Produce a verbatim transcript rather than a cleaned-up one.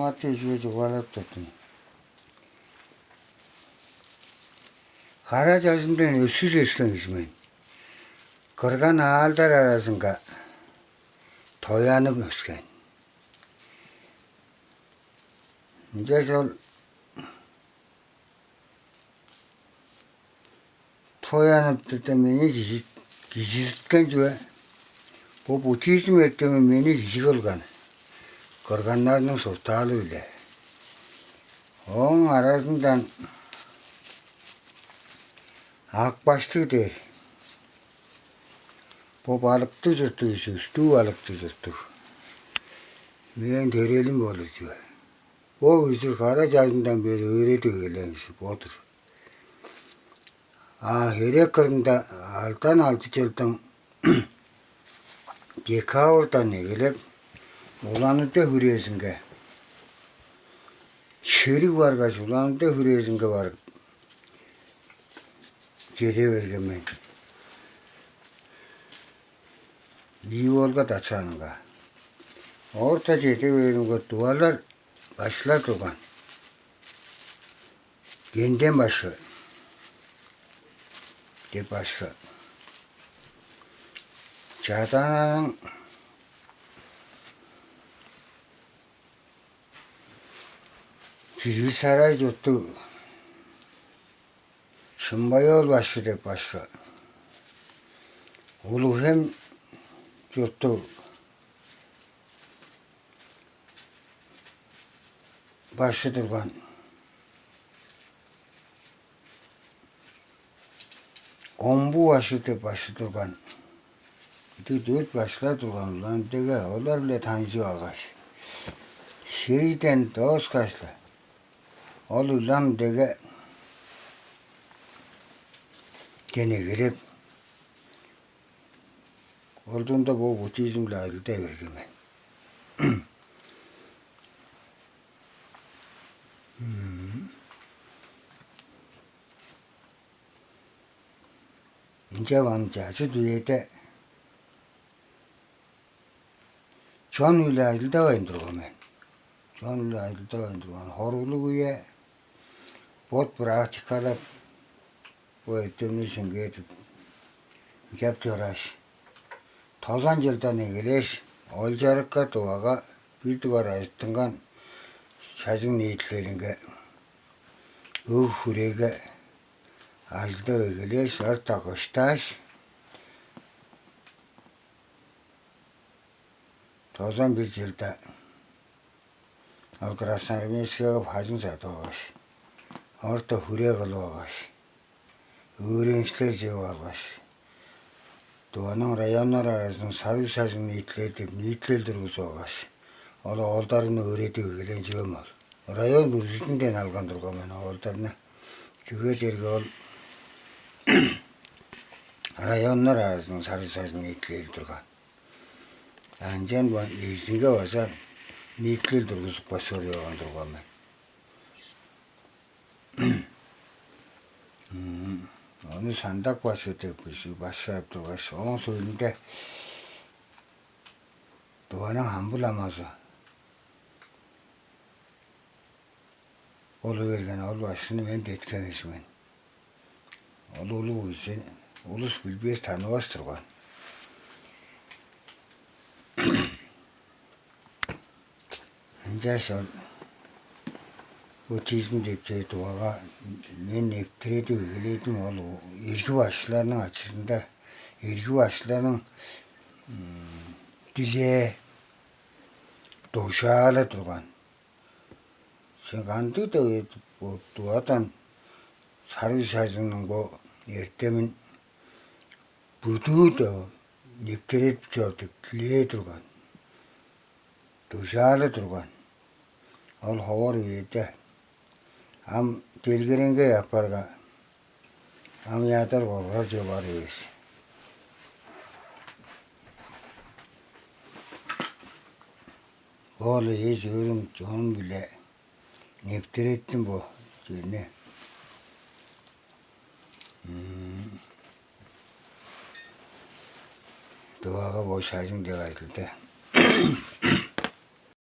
Ат эжиге чугаалап турдум. Кара чажымдан өскүс өскен кижи мен. Кырган аалдар аразынга тоянып өскен. Ынчаш ол тоянып турда, мени кижи-, кижизиткен чүве. Бо буддизм эртеми мени кижи кылган. Кырганнарның суртаалы-биле. Ооң аразындан ак баштыг дээр. Бо балыктыг чурттуг кижи, үстүү балыктыг чурттуг. Мээң төрелим болур чүве. Бо кижи кара чажындан бээр өөредип эгелээн кижи бо-дур. А херек кырында алдан алды чылдың декабрьдан эгелеп, Улан-Удэ хүрээзинге, шериг баргаш, Улан-Удэ хүрээзинге барып, чеде берген мен. Иволга дачаанынга. Орта чеде бээримге, тывалар башкылар турган. Кенден башкы деп башкы. Чадаананың Кирби-Сарай чурттуг Шымбай-оол башкы деп башкы. Улуг-Хем чурттуг башкы турган. Омбу башкы деп башкы турган. Ындыг дөрт башкылар турган Улан-Удэге, олар-биле танчып алгаш, шеригден дооскаш-ла, ол Улан-Удэге кенегелеп, олдунда бо буддизм-биле ажылдай берген мен. Ынчап ам чажыт үеде чон-биле ажылдавайн турган мен. Чон-биле ажылдавайн турган. Хоруглуг үе, бот практикалап, бо эртемни шиңгээдип, ынчап чорааш, тозан чылдан эгелээш, ол чарыкка Тывага бир дугаар ажыттынган шажын ниитилелинге, өг-хүрээге ажылдап эгелээш, орта кыштааш, тозан бир чылда ол Красноармейскиге бажың садып алгаш, орта хүрээ кылып алгаш, өөреникчилер чыып алгаш, Тываның районнар аразының сарыг шажын ниитилели деп ниитилел тургузуп алгаш, ол оолдарны өөредип эгелээн чүвем ол. Район бүрүзүнден алган турган мен оолдарны. Чүге дээрге ол районнар аразының сарыг шажын ниитилели турган. Ынчан бо Эрзинге база ниитилел тургузуп кааш көрүп алган турган мен. Ону Сандак башкы деп кижи башкарып тургаш, ооң сөөлүнде Тываның Хамбы ламазы болу берген, ол башкыны мен деткип алган кижи мен. Ол улуг кижи, улус билбес, танывас турган. Ынчаш ол буддизм деп чүве Тывага мен нептередип эгеледим, ол эрги башкыларның ачызында, эрги башкыларның дилээ, дужаалы турган. Сен кандыг-даа бо Тывадан сарыг шажынның бо эртемин бүдүү-даа нептередип чор деп дилээ турган, дужаалы турган. Ол ховар үеде ам делгереңгей апарга, ам ядар коргар чүве бар эвес. Ол эш-өөрүм чонум-биле нептереттим бо черни. Тывага бо шажын деп айтылды.